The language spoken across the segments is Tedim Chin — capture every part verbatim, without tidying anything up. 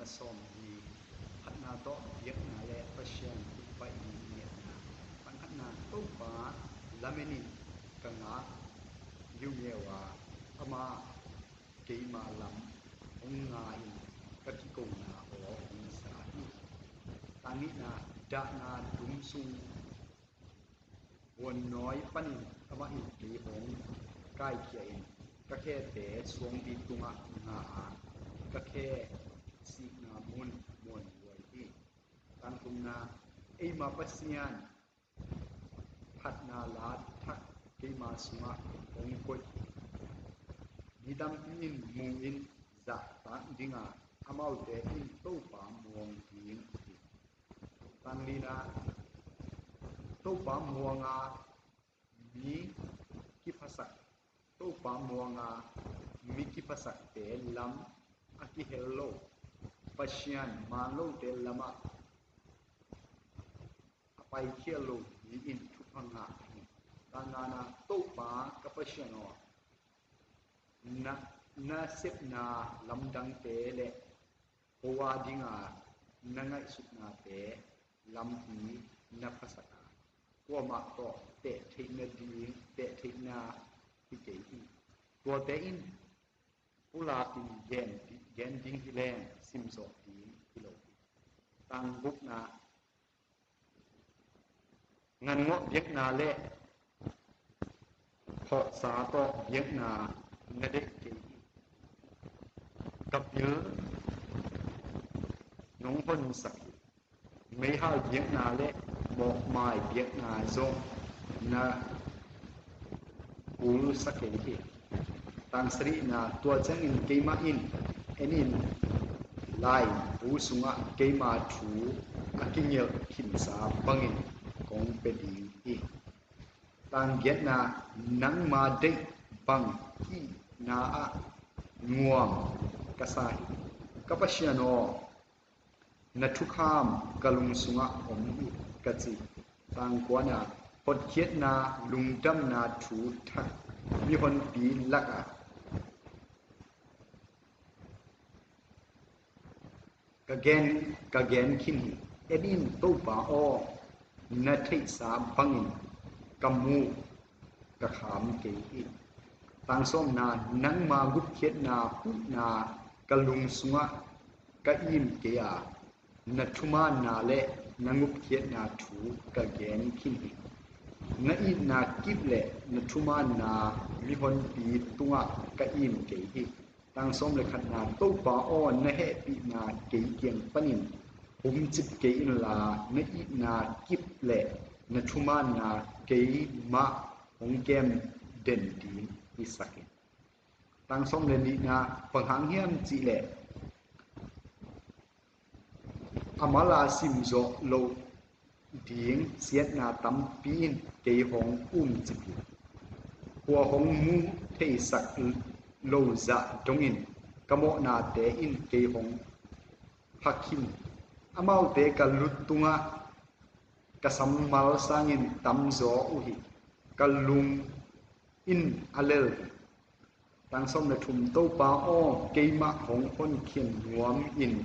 Sawm hi. Phatna tawh biakna le Pasian thupha i ngetna. Pang khatna, Topa lamenin ka ngak ngiungeu a, amah keima lam hong nga in ka kikona aw hong za hi. Tang nihna, dahna dum sung huannawi panin amah in kei hong kaikhia in ka khete suangpi tungah nga a, ka khe sikna mun muanhuai hi. Tang thumna, eima Pasian phatna la thak keima sungah hong koih hi. Mi tampi in mu in zahtak dinga, amaute in Topa muang ding uh hi. Tang lina, Topa muanga mi kiphasak, Topa muanga mi kiphasakte lam a kihel lo, Pasian man lote lamah a paikhia lo mi in thupha ngah hi. Tang ngana, Topa ka Pasian aw, na, na sepna lamdangte le hoah dinga na ngaihsutnate lampi na phasak a, kuamah tawh teh theihna ding, teh theihna hi kei hi. Tuate in pulakin gen, gen ding hi leng simzawh ding hi lo hi. Tang gukna, ngangawh biakna le phawksa tawh biakna na deih kei hi. Ka pil nong honsak hi. Meihal biakna le mawhmai biakna zong na kulsa kei hi. Tang sarihna, tua ciangin keimah in en in la-in bu sungah keima thu a kingelh khinsa bangin kong pia ding hi. Tang giatna, nangma deih bang hihna ah nuam ka sa hi. Ka Pasian aw, na thukham ka lung sungah om hi, ka ci. Tang kuana, hotkhiatna lungdamna thu thak mihonpi lakah ka gen, ka gen khin hi. En in Topa aw, na theihsa bangin ka muk ka kham kei hi. Tang sawmna, nangma gupkhiatna huhna ka lung sungah ka im kei a, na thumaanna le na gupkhiatna thu ka gen khin hi. Na itna kip le na thumaanna mihonpi tungah ka im kei hi. Tang sawm le khatna, Topa aw, na hehpihna kei kiang panin humcip kei inla, na itna kip le na thumaanna keimah hong kem den ding hi sak in. Tang sawm le nihna, bang hang hiam cih leh a mala simzawh loh ding siatna tampi in kei hong umcip hi. Khua hong mu theisak lo zah dongin ka mawhnate in kei hong phakhin hi. Amaute ka lut tungah ka sammal sangin tamzaw uh hi. Ka lung in a lel hi. Tang sawm le thum, Topa aw, keimah hong honkhia nuam in,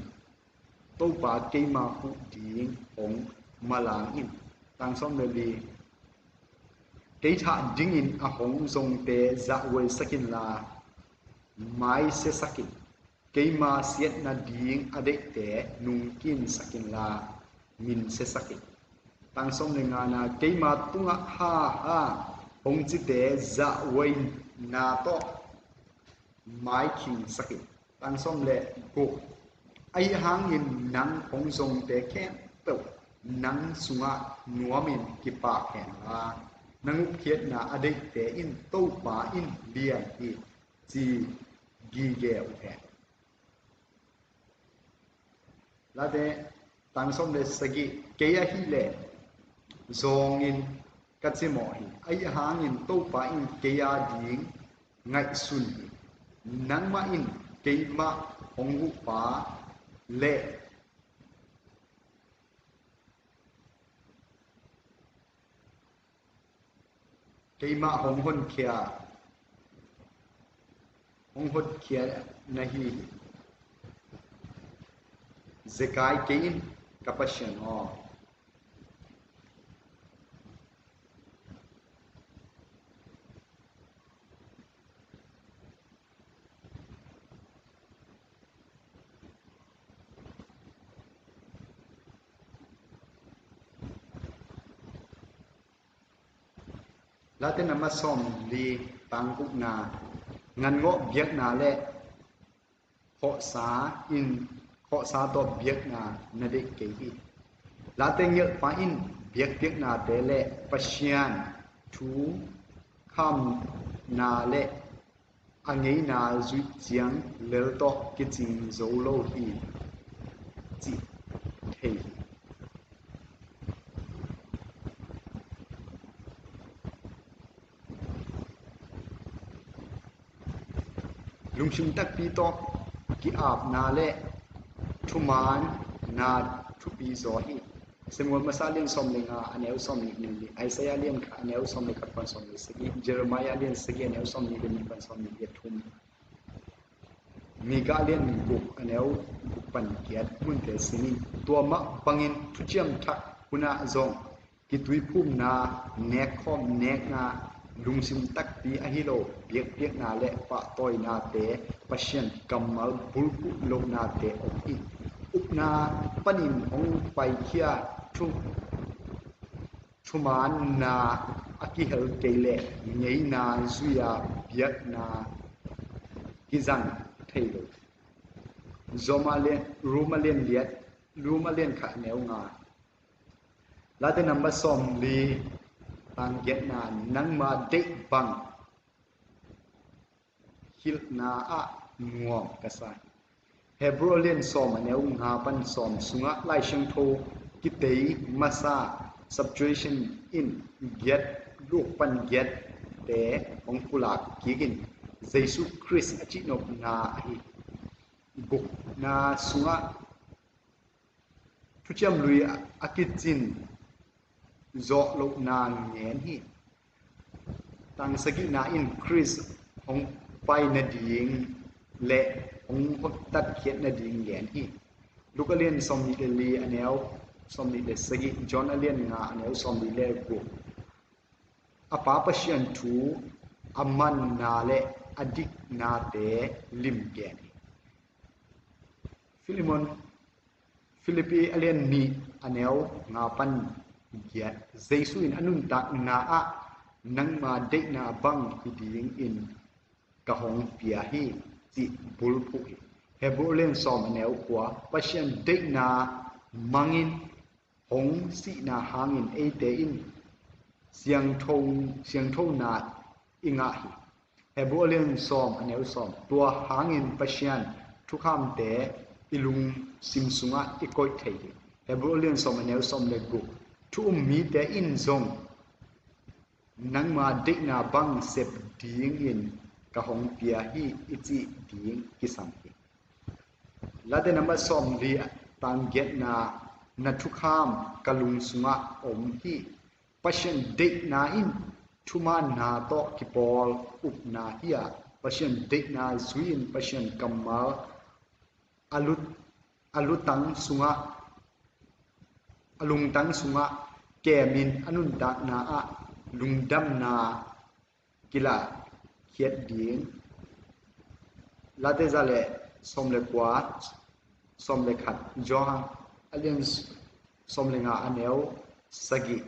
Topa keima huh ding hong malang in. Tang sawm le li, kei thah dingin a hong zongte zahhuaisak inla, maisiasak in. Keima siatna ding a deihte nungkinsak inla, minsiasak in. Tang sawm le ngana, keima tungah ha ha hong cite zahhuaina tawh maikhingsak in. Tang sawm le guk, ahi hangin nang hong zongte khempeuh nang sungah nuamin kipak henla, na gupkhiatna a deihte in Topa in lian hi, ci gige uh hen. Late, tang sawm le sagih, kei ahih leh zawngin ka cimawh hi. Ahi hangin Topa in kei a ding ngaihsun hi. Nangmah in keimah hong huhpa le keimah hong honkhia, hong honkhia na hi hi. Zekai kei in, ka Pasian aw. Late namba sawmli, tang gukna, ngangawh biakna le khawhsa in, khawhsa tawh biakna na deih kei hi. Late ngelhpa in biakpiaknate le Pasian thu khamna le a ngeina zuih ciang lel tawh kicing zo lo hi, cih thei hi. Lungsim takpi tawh ki-apna le thumaanna thupi zaw hi. Samuel masa lian sawm le nga, a neu sawm nih le li, Isaiah lian khat, a neu sawm le khat pan sawm le sagih, Jeremiah lian sagih, a neu sawm nih le nih pan sawm nih le thum, Mika lian guk, a neu guk pan giat munte sin in. Tua mah bangin thuciam thak hunah zong kituiphumna, nekkhawm nekna, lungsim takpi ahi lo biakpiakna le pahtawinate, Pasian kammal bulphuh lohnate om hi. Upna panin hong paikhia thu, thumaanna a kihel kei leh ngeina zui-a biakna kizang thei lo. Roma lian, Roma lian liat, Roma lian khat neu nga. Late namba sawmli, tang giatna, nangma deih bang hilhna ah nuam ka sa hi. Hebrew lian sawm, a neu nga pan sawm sungah Lai Siangtho kitei masa, substitution in giat, guk pan giatte hong pulak kik in, Jesu Khrist a cihnopna ahi. Gukna sungah thuciam lui a kicin zawh lohna ngen hi. Tang sagihna in Khrist hong pai nading le hong hotkhiat nading ngen hi. Luka lian sawmnih le li, a neu sawmnih le sagih, John a lian nga, a neu sawmnih le guk, a Pa Pasian thu a manna le a diknate lim gen hi. Filemon, Filipi a lian nih, a neu nga pan giat, Jesu in a nuntakna ah nangma deihna bang hi dingin ka hong pia hi, cih bulphuh hi. Hebrew lian sawm, a neu kua, Pasian deihna mangin hong sihna hangin eite in siangtho, siangthona i ngah hi. Hebrew lian sawm, a neu sawm, tua hangin Pasian thukhamte i lungsim sungah i koih thei hi. Hebrew lian sawm, a neu sawm le guk, thu um mite in zong nangma deihna bang sep dingin ka hong pia hi, i cih ding kisam hi. Late namba sawmli, tang giatna, na thukham ka lung sungah om hi. Pasian deihna in thumaanna tawh kipawl upna hi a, Pasian deihna zui-in Pasian kammal a lut, a lutang sungah, a lungtang sungah kemin a nuntakna ah lungdamna kilahkhiat ding. Late za le sawm le kua, sawm le khat, Johan a lian sawm le nga, a neu sagih,